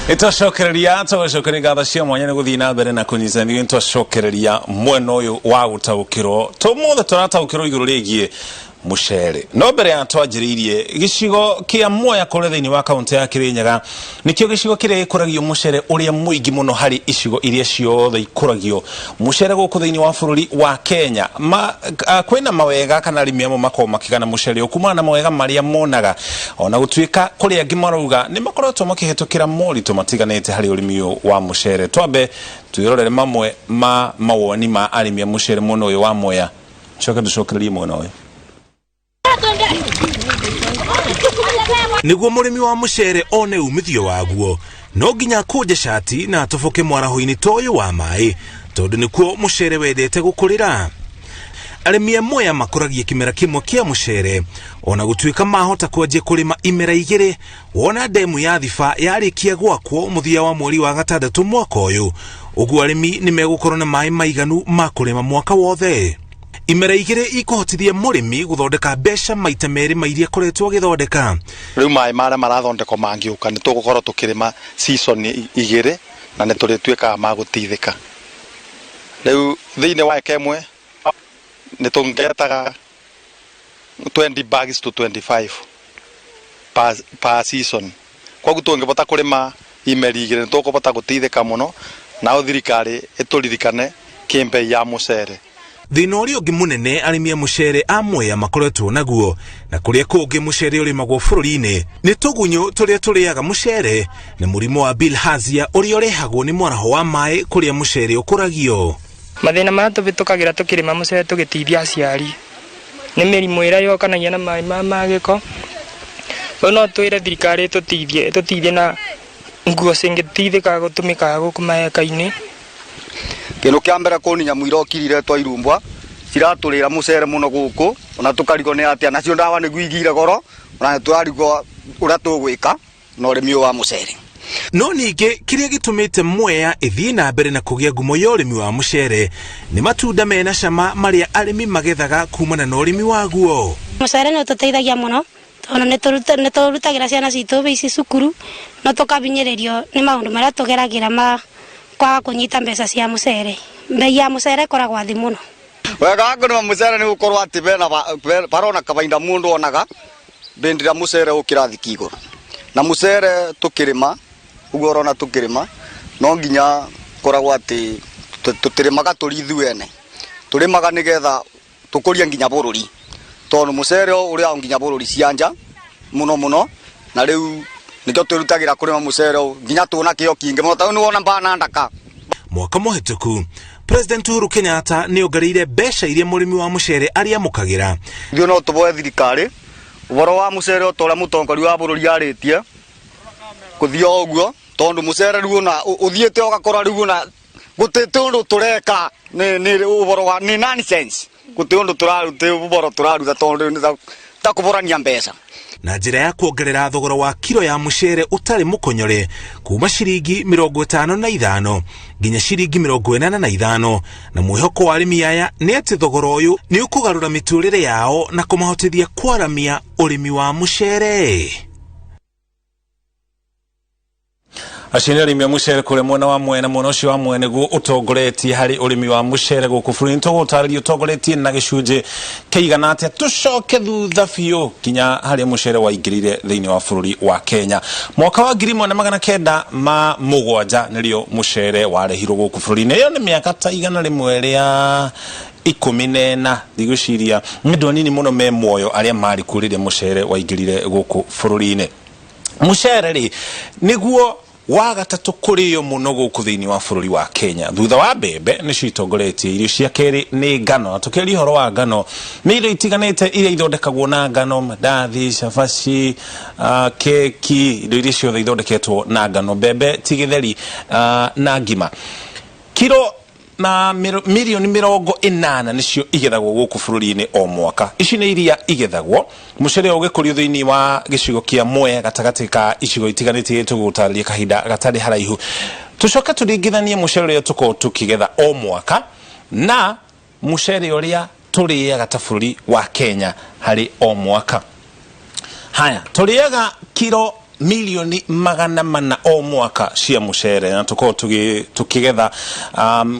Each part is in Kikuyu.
Nĩtwacokereria, tũgacokeria ngatho cia mwanya nĩ gũthiĩ na mbere na kũnyitanĩria. Nĩtwacokereria mwena ũyũ wa gũtaũkĩrwo. Tũmũthĩ tũrataũkĩrwo igũrũ rĩgiĩ mũcere, no mbere ya twanjĩrĩirie, gĩcigo kĩa Mwea kũrĩa thĩinĩ wa kaũntĩ ya Kĩrĩnyaga nĩkĩo gĩcigo kĩrĩa gĩkũragio mũcere ũrĩa mũingĩ mũno harĩ icigo iria ciothe ikũragio mũcere gũkũ thĩinĩ wa bũrũri wa Kenya. Ma, a, kwĩna mawega kana arĩmi amwe makoragwo makĩgana mũcere ũyũ kumana na mawega marĩa monaga, ona gũtuĩka kũrĩ angĩ marauga nĩ makoretwo makĩhetũkĩra moritũ matiganĩte harĩ ũrĩmi ũyũ wa mũcere. Twambe twĩrorere mamwe ma mawoni ma arĩmi a mũcere mwena ũyũ wa Mwea, coke tũcokererie mwena ũyũ. Nĩguo mũrĩmi wa mũcere one umithio waguo, no nginya akũnje cati na atoboke mwaraho-inĩ ta ũyũ wa maĩ, tondũ nĩkuo mũcere wendete gũkũrĩra. Arĩmi a Mwea makũragia kĩmera kĩmwe kĩa mũcere, ona gũtuĩka mahota kwanjia kũrĩma imera igĩrĩ wona ndemu ya Thiba yarĩkia gwakwo mũthia wa mweri wa gatandatũ mwaka ũyũ. Ũguo arĩmi nĩ megũkorwo na maĩ maiganu ma kũrĩma mwaka wothe. Imera igĩrĩ ikũhotithia mũrĩmi gũthondeka mbeca maita merĩ ma iria akoretwo agĩthondeka. Rĩu maĩ marĩa marathondekwo mangĩũka, nĩ tũgũkorwo tũkĩrĩma season igĩrĩ na nĩ tũrĩtuĩkaga ma gũteithĩka. Rĩu thĩinĩ wa eka ĩmwe nĩ tũngetaga 20 bags to 25 per season. Koguo tũngĩbota kũrĩma imeri igĩrĩ nĩ tũkũbota gũteithĩka mũno, nayo thirikari ĩtũririkane kĩmbei ya mũcere. Thĩna ũrĩa ũngĩ mũnene arĩmi a mũcere a Mwea makoretwo naguo na kũrĩa kũngĩ mũcere ũrĩmagwo bũrũri-inĩ nĩ tũgunyũ tũrĩa tũrĩaga mũcere na mũrimũ wa bilharzia ũrĩa ũrehagwo nĩ mwaraho wa maĩ kũrĩa mũcere ũkũragio. Mathĩna marĩa tũhĩtũkagĩra tũkĩrĩma mũcere tũgĩteithia aciari nĩ mĩrimũ ĩrĩa yokanagia na maĩ ma magĩko. Rĩu no twĩre thirikari ĩtũteithie, ĩtũteithie na nguo cingĩteithĩka gũtũmĩka gũkũ maeka-inĩ. Kĩndũ kĩa mbere kũni nyamũ irokire iretwo irumbwa ciratũrĩra mũcere mũno gũkũ, ona tũkarigwo nĩ atĩa, nacio ndawa nĩguo igire goro, ona nĩ tũrarigwo ũrĩa tũgwĩka na ũrĩmi ũyũ wa mũcere. No ningĩ kĩrĩa gĩtũmĩte Mwea ĩthiĩ na mbere na kũgĩa ngumo ya ũrĩmi wa mũcere nĩ matunda mena cama marĩa arĩmi magethaga kumana na ũrĩmi waguo. Mũcere nĩ ũtũteithagia mũno tondũ nĩ tũrutagĩra ciana citũ ici cukuru, no tũkahinyĩrĩrio nĩ maũndũ marĩa tũgeragĩra ma kwaga kũnyita mbeca cia mũcere. Mbei ya mũcere ĩkoragwo thĩ mũno. Wega wa kũrĩma mũcere nĩ gũkorwo atĩ bena barona kabainda mũndũ onaga bĩndĩ ĩrĩa mũcere wĩ kĩrathi kĩa igũrũ. Na mũcere tũkĩrĩma, ũguo ũrona tũkĩrĩma, no nginya koragwo atĩ tũtirĩmaga tũrĩ ithuĩ ene. Tũrĩmaga nĩgetha tũkũrie nginya bũrũri, tondũ mũcere ũyũ ũrĩagwo nginya bũrũri cia nja mũno mũno, na rĩu nĩkĩo twĩrutagĩra kũrĩma mũcere ũyũ nginya twĩna kĩo kĩingĩ mũno, tondũ nĩwona mbana ndaka. Mwaka mũhĩtũku, President Uhuru Kenyatta nĩ ongereire mbeca iria mũrĩmi wa mũcere arĩamũkagĩra. Ithuĩ no tũboe thirikari ũhoro wa mũcere o ta ũrĩa mũtongoria wa bũrũri arĩtie kũthiĩ o ũguo, tondũ mũcere rĩu ona ũthiĩte ũgakora rĩu ona gũtĩtĩ ũndũ tũreka, nĩ ũhoro wa nĩ nonsense, gũtĩ ũndũ tũraruta, ũhoro tũraruta tondũ nĩ ta kũborania mbeca. Na njĩra ya kuongerera thogora wa kiro ya mũcere ũtarĩ mũkonyore kuma ciringi 55 nginya ciringi 85, na mwĩhoko wa arĩmi aya nĩ atĩ thogora ũyũ nĩ ũkũgarũra mĩtũrĩre yao na kũmahotithia kwaramia ũrĩmi wa mũcere. Acio nĩ arĩmi a mũcere kũrĩa mwena wa Mwena. Mwena ũcio wa Mwena nĩguo ũtongoretie harĩ ũrĩmi wa mũcere gũkũ bũrũri-inĩ. Tũgũtarĩria ũtongoretie na gĩcunjĩ kĩigana atĩa. Tũcoke thutha biũ nginya harĩa mũcere waingĩrire thĩinĩ wa bũrũri wa Kenya. Mwaka wa 1907 nĩrĩo mũcere warehirwo gũkũ bũrũri-inĩ. Ĩyo nĩ mĩaka ta 114. Ndigwĩciria nĩ andũ anini mũno me muoyo arĩa marĩ kuo rĩrĩa mũcere waingĩrire gũkũ bũrũri-inĩ. Mũcere rĩ, nĩguo wa gatatũ kũrĩo mũno gũkũ thĩinĩ wa bũrũri wa Kenya thutha wa mbembe, nĩcio itongoretie. Irio cia kerĩ nĩ ngano, na tũkĩaria ũhoro wa ngano nĩ irio itiganĩte iria ithondekagwo na ngano, mandathi, cabaci, keki, indo iria ciothe ithondeketwo na ngano, mbembe ti gĩtheri, na ngima. Kiro na mirioni 80 nĩcio igethagwo gũkũ bũrũri-inĩ o mwaka. Ici nĩ iria igethagwo. Mũcere ũyũ ũgĩkũrio thĩinĩ wa gĩcigo kĩa Mwea gatagatĩ ka icigo itiganĩte iria tũgũgũtarĩria kahinda gatarĩ haraihu. Tũcoke tũringithanie mũcere ũrĩa tũkoragwo tũkĩgetha o mwaka na mũcere ũrĩa tũrĩaga ta bũrũri wa Kenya harĩ o mwaka. Haya, tũrĩaga kiro Milioni 400 o mwaka cia mũcere, na tũkorwo tũkĩgetha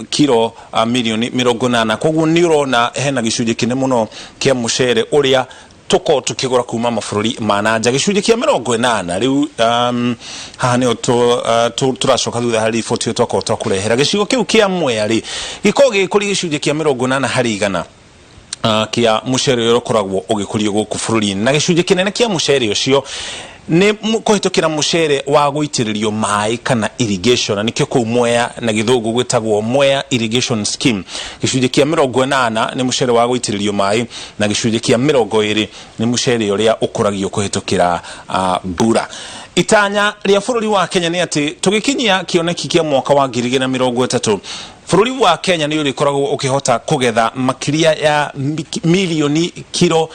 kiro milioni 80. Koguo nĩ ũrona hena gĩcunjĩ kĩnene mũno kĩa mũcere ũrĩa tũkorwo tũkĩgũra kuma mabũrũri ma na nja, gĩcunjĩ kĩa 80. Rĩu haha nĩho tũracoka thutha harĩ riboti ĩyo twakorwo twakũrehera. Gĩcigo kĩu kĩa Mwea rĩ, gĩkoragwo gĩgĩkũria gĩcunjĩ kĩa 80% kĩa mũcere ũrĩa ũkoragwo ũgĩkũrio gũkũ bũrũri-inĩ, na gĩcunjĩ kĩnene kĩa mũcere ũcio nĩ kũhĩtũkĩra mũcere wa gũitĩrĩrio maĩ kana irrigation, na nĩkĩo kũu Mwea na gĩthũngũ gwĩtagwo Mwea Irrigation Scheme. Gĩcunjĩ kĩa 80 nĩ mũcere wa gũitĩrĩrio maĩ, na gĩcunjĩ kĩa 20 nĩ mũcere ũrĩa ũkũragio kũhĩtũkĩra mbura. Itanya rĩa bũrũri wa Kenya nĩ atĩ tũgĩkinyia kĩoneki kĩa mwaka wa 2030, bũrũri wa Kenya nĩ ũrĩkoragwo ũkĩhota kũgetha makĩria ya milioni kiro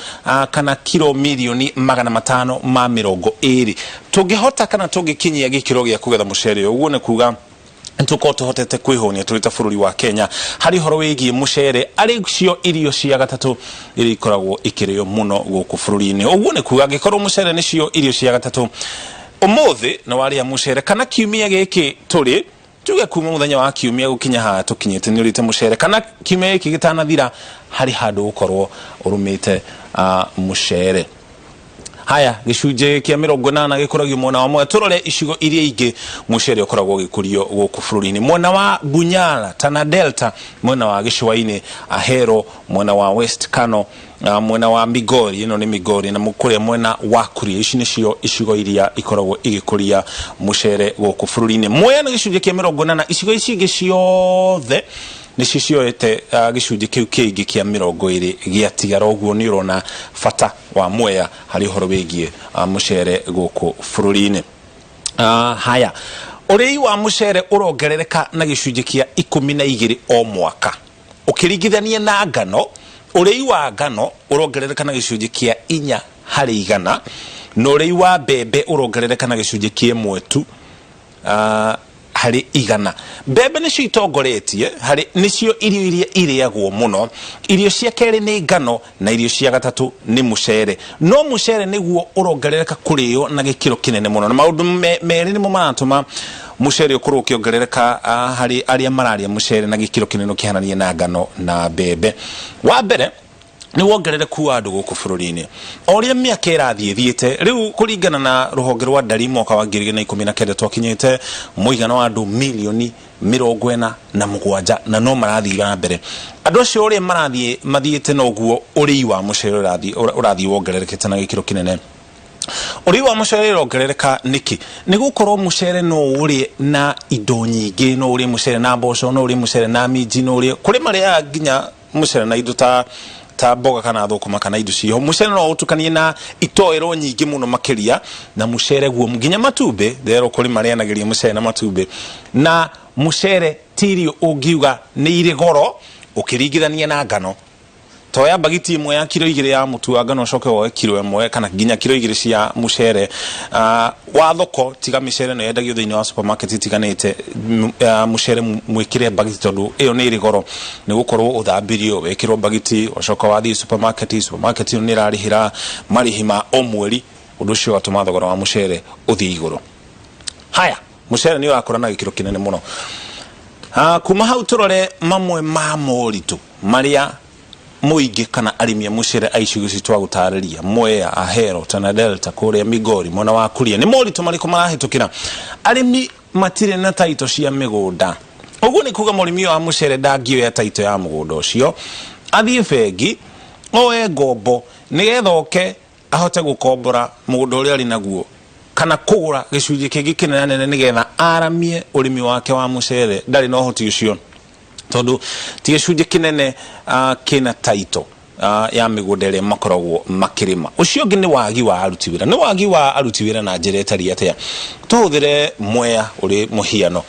kana kiro milioni 520. Tũngĩhota kana tũngĩkinyia gĩkĩro gĩa kũgetha mũcere ũyũ, ũguo nĩ kuga tũkorwo tũhotete kwĩhũnia tũrĩ ta bũrũri wa Kenya harĩ ũhoro wĩgiĩ mũcere, arĩ cio irio cia gatatũ iria ikoragwo ikĩrĩo mũno gũkũ bũrũri-inĩ. Ũguo nĩ kuga angĩkorwo mũcere nĩcio irio cia gatatũ, ũmũthĩ nĩ warĩa mũcere kana kiumia gĩkĩ tũrĩ, tuge kuma mũthenya wa kiumia gũkinya haha tũkinyĩte, nĩ ũrĩte mũcere, kana kiumia gĩkĩ gĩtanathira harĩ handũ ũkorwo ũrũmĩte mũcere. Haya, gĩcunjĩ kĩa 80 gĩkũragio mwena wa Mwea. Tũrore icigo iria ingĩ mũcere ũkoragwo ũgĩkũrio gũkũ bũrũri-inĩ: mwena wa Bunyala, Tana Delta, mwena wa gĩcũa-inĩ, Ahero, mwena wa West Kano, mwena wa Migori, ĩno nĩ Migori, na kũrĩa mwena wa Kuria. Ici nĩcio icigo iria ikoragwo igĩkũria mũcere gũkũ bũrũri-inĩ. Mwea nĩ gĩcunjĩ kĩa 80. Icigo ici ingĩ ciothe nĩcio cioete gĩcunjĩ kĩu kĩngĩ kĩa 20 gĩatigara. Ũguo nĩ ũrona bata wa Mwea harĩ ũhoro wĩgiĩ mũcere gũkũ bũrũri-inĩ. Haya, ũrĩi wa mũcere ũrongerereka na gĩcunjĩ kĩa 12 o mwaka ũkĩringithania na ngano. Ũrĩi wa ngano ũrongerereka na gĩcunjĩ kĩa 4%, na ũrĩi wa mbembe ũrongerereka na gĩcunjĩ kĩa 1 tu harĩ igana. Mbembe nĩcio itongoretie harĩ nĩcio irio iria irĩagwo mũno. Irio cia kerĩ nĩ ngano, na irio cia gatatũ nĩ mũcere. No mũcere nĩguo ũrongerereka kũrĩo na gĩkĩro kĩnene mũno, na maũndũ merĩ nĩmo maratũma mũcere ũkorwo ũkĩongerereka harĩ arĩa mararĩa mũcere na gĩkĩro kĩnene ũkĩhanania na ngano na mbembe. Wa mbere nĩ wongerereku wa andũ gũkũ bũrũri-inĩ o ũrĩa mĩaka ĩrathiĩ ĩthiĩte. Rĩu kũringana na rũhonge rwa ndari, mwaka wa 2019 twakinyĩte mũigana wa andũ milioni 47, na no marathiĩ na mbere. Andũ acio ũrĩa marathiĩ mathiĩte, noguo ũrĩi wa mũcere ũrathiĩ wongererekete na gĩkĩro kĩnene. Ũrĩi wa mũcere ũrongerereka nĩkĩ? Nĩ gũkorwo mũcere no ũrĩe na indo nyingĩ. No ũrĩe mũcere na mboco, no ũrĩe mũcere na minji, no ũrĩe, kũrĩ marĩaga nginya mũcere na indo ta mboga kana thũkũma kana indo ciho. Mũcere no ũtukanie na itoero nyingĩ mũno makĩria, na mũcere guo nginya matumbĩ therũ, kũrĩ marĩanagĩria mũcere na matumbĩ. Na mũcere ti irio ũngiuga nĩ irĩ goro ũkĩringithania na ngano. Toya mbagiti ĩmwe ya kiro 2 ya mũtu wa ngano, ũcoke woe kiro 1 kana nginya kiro 2 cia mũcere wa thoko. Tiga mĩcere ĩno yendagio thĩinĩ wa supermarket itiganĩte, mũcere mwĩkĩre mbagiti, tondũ ĩyo nĩ ĩrĩ goro, nĩ gũkorwo ũthambirio wĩkĩrwo mbagiti, ũcoka wathiĩ supermarket, supermarket ĩyo nĩ ĩrarĩhĩra marĩhi ma o mweri. Ũndũ ũcio ũgatũma thogora wa mũcere ũthiĩ igũrũ. Haya, mũcere nĩ ũrakũra na gĩkĩro kĩnene mũno. Kuma hau tũrore mamwe ma moritũ marĩa mũingĩ kana arĩmi a mũcere a icigo ici twagũtarĩria, Mwea, Ahero, Tana Delta, kũrĩa Migori, mwena wa Kuria. Nĩ moritũ marĩkũ marahĩtũkĩra arĩmi? Matirĩ na taito cia mĩgũnda. Ũguo nĩ kuga mũrĩmi ũyũ wa mũcere ndangĩoya taito ya mũgũnda ũcio athiĩ bengi oe ngombo nĩgetha oke ahote gũkombora mũgũnda ũrĩa arĩ naguo kana kũgũra gĩcunjĩ kĩngĩ kĩnenanene nĩgetha aramie ũrĩmi wake wa mũcere. Ndarĩ na ũhoti ũcio, tondũ ti gĩcunjĩ kĩnene kĩna taito ya mĩgũnda ĩrĩa makoragwo makĩrĩma. Ũcio ũngĩ nĩ wagi wa aruti wĩra. Nĩ wagi wa aruti wĩra na njĩra ĩtariĩ atĩa? Tũhũthĩre Mwea ũrĩ mũhiano.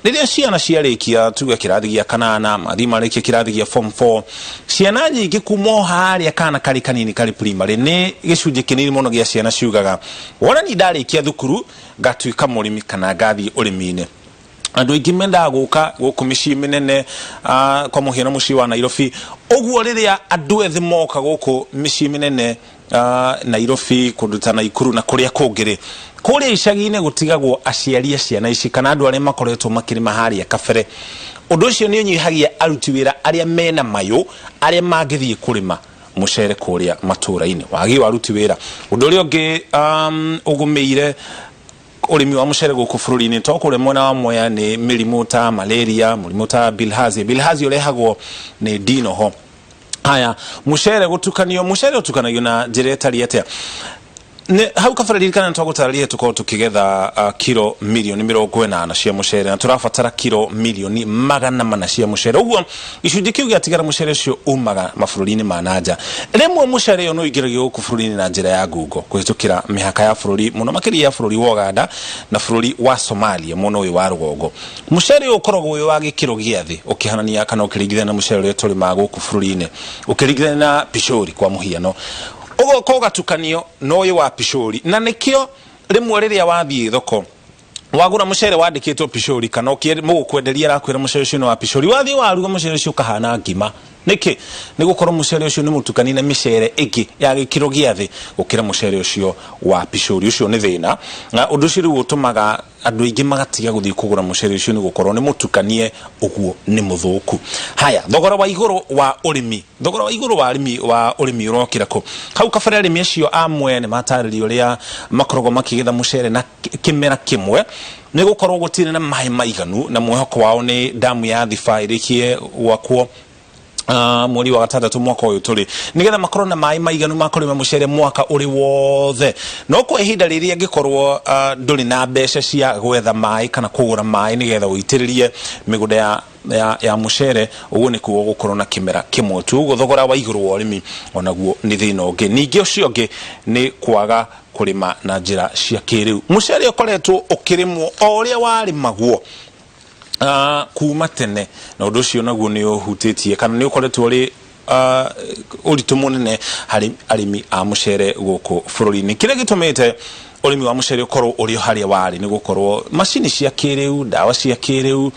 Rĩrĩa ciana ciarĩkia tuge kĩrathi gĩa kanana, mathiĩ marĩkia kĩrathi gĩa form 4, ciana nyingĩ kuma o harĩa kana karĩ kanini karĩ primary, nĩ gĩcunjĩ kĩnini mũno gĩa ciana ciugaga, "Wona ni ndarĩkia thukuru ngatuĩka mũrĩmi kana ngathiĩ ũrĩmi-inĩ." Andũ aingĩ mendaga gũka gũkũ mĩciĩ mĩnene, kwa mũhiano mũciĩ wa Nairobi. Ũguo rĩrĩa andũ ethĩ moka gũkũ mĩciĩ mĩnene, Nairobi, kũndũ ta Naikuru na kũrĩa kũngĩ rĩ, kũrĩa icagi-inĩ gũtigagwo aciari a ciana ici kana andũ arĩa makoretwo makĩrĩma harĩa kabere. Ũndũ ũcio nĩ ũnyihagia aruti wĩra arĩa mena mayũ arĩa mangĩthiĩ kũrĩma mũcere kũrĩa matũra-inĩ. Wagi wa aruti wĩra. Ũndũ ũrĩa ũngĩ ũgũmĩire ũrĩmi wa mũcere gũkũ bũrũri-inĩ to kũrĩa mwena wa Mwea nĩ mĩrimũ ta malaria, mũrimũ ta bilharzia. Bilharzia ũrehagwo nĩ ndinoho. Haya, mũcere gũtukanio, mũcere ũtukanagio na njĩra ĩtariĩ atĩa? Nĩ hau kabere ririkana nĩ twagũtarĩria tũkorwo tũkĩgetha kiro mirioni 80 cia mũcere na tũrabatara kiro mirioni 400 cia mũcere. Ũguo gĩcunjĩ kĩu gĩatigara mũcere ũcio umaga mabũrũri-inĩ ma na nja. Rĩmwe mũcere ũyũ nĩ ũingĩragio gũkũ bũrũri-inĩ na njĩra ya ngungo kũhĩtũkĩra mĩhaka ya bũrũri, mũno makĩria ya bũrũri wa Ũganda na bũrũri wa Somalia mwena ũyũ wa rũgongo. Mũcere ũyũ ũkoragwo wĩ wa gĩkĩro gĩa thĩ ũkĩhanania kana ũkĩringithania na mũcere ũrĩa tũrĩmaga gũkũ bũrũri-inĩ, ũkĩringithania na pishori kwa mũhiano. Ũgoka ũgatukanio na ũyũ wa pishori, na nĩkĩo rĩmwe rĩrĩa wathiĩ thoko wagũra mũcere wandĩkĩtwo pishori kana mũgũkwenderia arakwĩra mũcere ũcio nĩ wa pishori, wathiĩ waruga mũcere ũcio ũkahana ngima. Nĩkĩ? Nĩ gũkorwo mũcere ũcio nĩ mũtukani na mĩcere ĩngĩ ya gĩkĩro gĩa thĩ gũkĩra mũcere ũcio wa pishori. Ũcio nĩ thĩna, na ũndũ ũcio rĩu ũtũmaga andũ aingĩ magatiga gũthiĩ kũgũra mũcere ũcio nĩ gũkorwo nĩ mũtukanie, ũguo nĩ mũthũku. Haya, thogora wa igũrũ wa ũrĩmi. Thogora wa igũrũ wa arĩmi wa ũrĩmi ũrokĩra kũ? Hau kabere arĩmi acio a Mwea nĩ matarĩria ũrĩa makoragwo makĩgetha mũcere na kĩmera kĩmwe nĩ gũkorwo gũtirĩ na maĩ maiganu na mwĩhoko wao nĩ damu ya Thiba ĩrĩkie gwakwo mweri wa gatandatũ mwaka ũyũ tũrĩ, nĩgetha makorwo na maĩ maiganu ma kũrĩma mũcere mwaka ũrĩ wothe. No kwa ihinda rĩrĩ angĩkorwo ndũrĩ na mbeca cia gwetha maĩ kana kũgũra maĩ nĩgetha ũitĩrĩrie mĩgũnda ya mũcere, ũguo nĩ kuo gũkorwo na kĩmera kĩmwe tu. Ũguo thogora wa igũrũ wa ũrĩmi onaguo nĩ thĩna ũngĩ. Ningĩ ũcio ũngĩ nĩ kwaga kũrĩma na njĩra cia kĩrĩu. Mũcere ũkoretwo ũkĩrĩmwo o ũrĩa warĩmagwo kuma tene, na ũndũ ũcio naguo nĩ ũhutĩtie kana nĩ ũkoretwo ũrĩ ũritũ mũnene harĩ arĩmi a mũcere gũkũ bũrũri-inĩ. Kĩrĩa gĩtũmĩte ũrĩmi wa mũcere ũkorwo ũrĩ o harĩa warĩ nĩ gũkorwo macini cia kĩrĩu, ndawa cia kĩrĩu,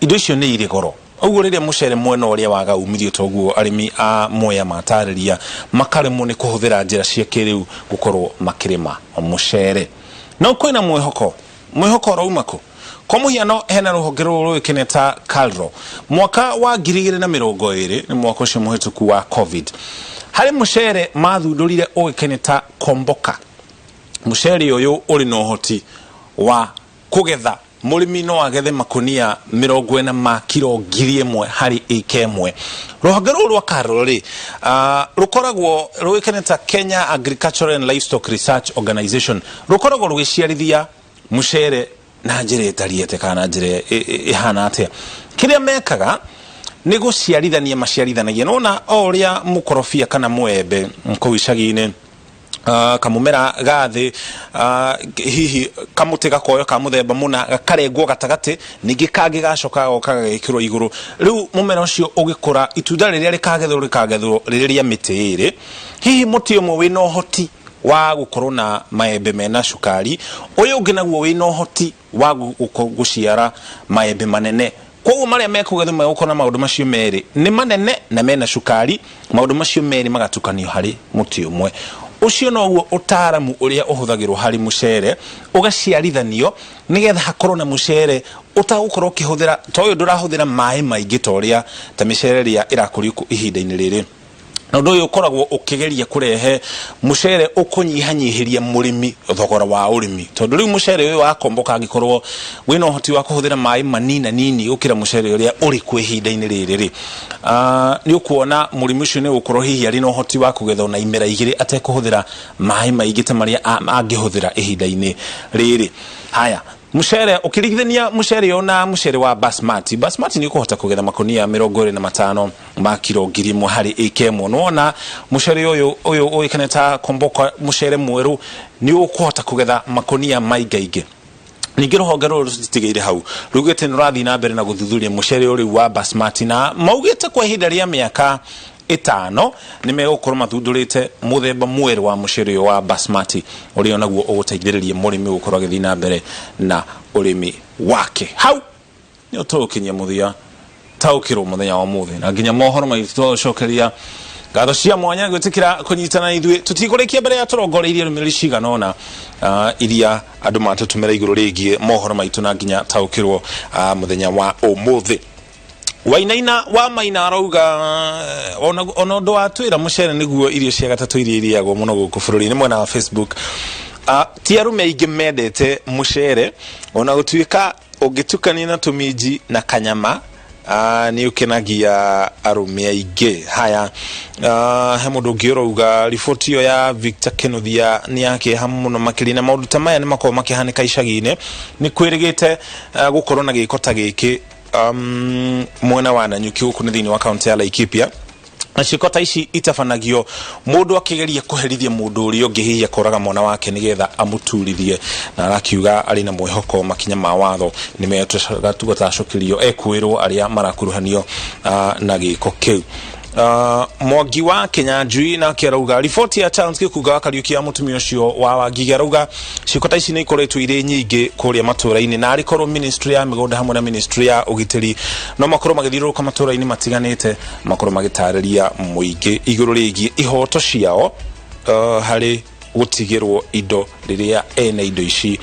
indo icio nĩ irĩ goro. Ũguo rĩrĩa mũcere mwena ũrĩa waga umithio toguo arĩmi a Mwea matarĩria, makaremwo nĩ kũhũthĩra njĩra cia kĩrĩu gũkorwo makĩrĩma mũcere. No kwĩna mwĩhoko. Mwĩhoko ũrauma kũ? Kwa mũhiano hena rũhonge rũrũ rũĩkaine ta KALRO. Mwaka wa 2020, nĩ mwaka ũcio mũhĩtũku wa Covid, harĩ mũcere mathundũrire ũĩkaine ta Komboka. Mũcere ũyũ ũrĩ na ũhoti wa kũgetha, mũrĩmi no agethe makũnia 40 ma kiro 1000 harĩ ĩka ĩmwe. Rũhonge rũrũ rwa KALRO rĩ, rũkoragwo rũĩkaine ta Kenya Agricultural and Livestock Research Organization, rũkoragwo rũgĩciarithia mũcere na njĩra ĩtariĩ atĩa kana na njĩra ĩhana atĩa. Kĩrĩa mekaga nĩ gũciarithania maciarithanagia. Nĩwona o ũrĩa mũkorobia kana mũembe kũu icagi-inĩ, kamũmera ga thĩ, hihi kamũtĩ gakoyo ka mũthemba mũna gakarengwo gatagatĩ, ningĩ kangĩ gacoka gagoka gagekĩrwo igũrũ. Rĩu mũmera ũcio ũgĩkũra, itunda rĩrĩa rĩkagethwo rĩkagethwo rĩrĩ rĩa mĩtĩ ĩrĩ. Hihi mũtĩ ũmwe wĩna ũhoti wa gũkorwo na maembe mena cukari, ũyũ ũngĩ naguo wĩna ũhoti wa gũciara maembe manene. Koguo marĩa mekũgethwo megũkorwo na maũndũ macio merĩ, nĩ manene na mena cukari, maũndũ macio merĩ magatukanio harĩ mũtĩ ũmwe. Ũcio noguo ũtaaramu ũrĩa ũhũthagĩrwo harĩ mũcere, ũgaciarithanio nĩgetha hakorwo na mũcere ũtagũkorwo ũkĩhũthĩra, ta ũyũ ndũrahũthĩra maĩ maingĩ ta ũrĩa ta mĩcere ĩrĩa ĩrakũrio ihinda-inĩ rĩrĩ. Na ũndũ ũyũ ũkoragwo ũkĩgeria kũrehe mũcere ũkũnyihanyihĩria mũrĩmi thogora wa ũrĩmi, tondũ rĩu mũcere ũyũ wakomboka angĩkorwo wĩna ũhoti wa kũhũthĩra maĩ manina nini gũkĩra mũcere ũrĩa ũrĩ kuo ihinda-inĩ rĩrĩ rĩ, nĩ ũkuona mũrĩmi ũcio nĩ ũgũkorwo hihi arĩ na ũhoti wa kũgetha ona imera igĩrĩ atekũhũthĩra maĩ maingĩ ta marĩa angĩhũthĩra ihinda-inĩ rĩrĩ. Haya, Mũcere, ũkĩringithania mũcere ũyũ na mũcere wa basmati, basmati nĩ ũkũhota kũgetha makũnia 25 ma kiro 1000 harĩ ĩka ĩmwe. Nĩwona mũcere ũyũ ũyũ ũĩkaine ta komboka, mũcere mwerũ, nĩ ũkũhota kũgetha makũnia maingaingĩ. Ningĩ rũhonge rũrũ rũtitigĩire hau, rugĩte nĩ rũrathiĩ na mbere na gũthuthuria mũcere ũyũ rĩu wa basmati, na maugĩte kwa ihinda rĩa mĩaka ĩtano nĩ megũkorwo mathundũrĩte mũthemba mwerũ wa mũcere ũyũ wa basmati, ũrĩa onaguo ũgũteithĩrĩria mũrĩmi gũkorwo agĩthiĩ na mbere na ũrĩmi wake. Hau Nĩ tũgũkinyia mũthia taũkĩrwo mũthenya wa ũmũthĩ na nginya mohoro maitũ twagũcokeria ngatho cia mwanya gwĩtĩkĩra kũnyitana ithuĩ. Tũtikũrĩkia mbere ya tũrongoreirie ndũmĩrĩri cigana ũna iria andũ matũtũmĩra igũrũ rĩgiĩ mohoro maitũ na nginya taũkĩrwo mũthenya wa ũmũthĩ. Wainaina wa Maina arauga ona ũndũ wa twĩra mũcere nĩguo irio cia gatatũ iria irĩagwo mũno gũkũ bũrũri-inĩ mwena wa Facebook. Ti arũme aingĩ mendete mũcere, ona gũtuĩka ũngĩtukania na tũminji na kanyama nĩ ũkenagia arũme aingĩ. Haya, he mũndũ ũngĩ ũrauga riboti ĩyo ya Victor Kinuthia nĩ ya kĩeha mũno makĩria, na maũndũ ta maya nĩ makoragwo makĩhanĩka icagi-inĩ. Nĩ kwĩrĩgĩte gũkorwo na gĩko ta gĩkĩ mwena wa Nanyuki gũkũ nĩ thĩinĩ wa kaunti ya Laikipia, na ciĩko ta ici itabanagio mũndũ akĩgeria kũherithia mũndũ ũrĩa ũngĩ, hihi akoraga mwana wake nĩgetha amũturithie. Na arakiuga arĩ na mwĩhoko makinya ma watho nĩ megũtacũkĩrio ekwĩrwo arĩa marakuruhanio na gĩko kĩu. Mwangi wa Kinyanjui nake arauga riboti ya Charles Gĩkunga wa Kariuki ya mũtumia ũcio wa Wangige, arauga ciĩko ta ici nĩ ikoretwo irĩ nyingĩ kũrĩa matũũra-inĩ, na arĩ korwo ministry ya mĩgũnda hamwe na ministry ya ũgitĩri no makorwo magĩthiũrũrũka matũũra-inĩ matiganĩte, makorwo magĩtarĩria mũingĩ igũrũ rĩgiĩ ihoto ciao harĩ gũtigĩrwo indo rĩrĩa ene indo ici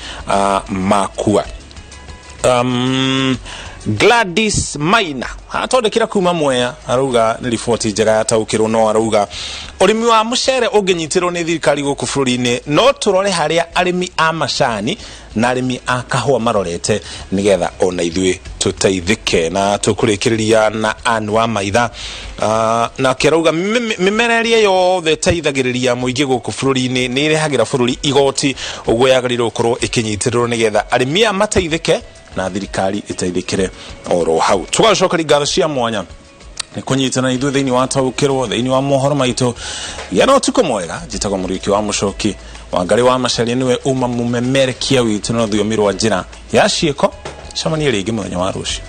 makua. Gladys Maina atondekera kuma Mwea arauga nĩ riboti njega yataũkĩrwo, no arauga ũrĩmi wa mũcere ũngĩnyitĩrwo nĩ thirikari gũkũ bũrũri-inĩ, no tũrore harĩa arĩmi a macani na arĩmi a kahũa marorete nĩgetha ona ithuĩ tũteithĩke. Na tũkũrĩkĩrĩria na Ann wa Maitha, nake arauga mĩmera ĩrĩa yothe ĩteithagĩrĩria mũingĩ gũkũ bũrũri-inĩ nĩ ĩrehagĩra bũrũri igoti, ũguo yagĩrĩirwo gũkorwo ĩkĩnyitĩrĩrwo nĩgetha arĩmi aya mateithĩke na thirikari ĩteithĩkĩre oro hau. Tũgacokeria ngatho cia mwanya nĩ kũnyitana ithuĩ thĩinĩ wa taũkĩrwo thĩinĩ wa mohoro maitũ. Gĩa na ũtukũ mwega. Njĩtagwo Mũrĩki wa Mũcoki. Wangarĩ wa Macaria nĩwe uma mũmemerekia witũ na rũthiomi rwa njĩra ya ciĩko. Cemanie rĩngĩ mũthenya wa rũciũ.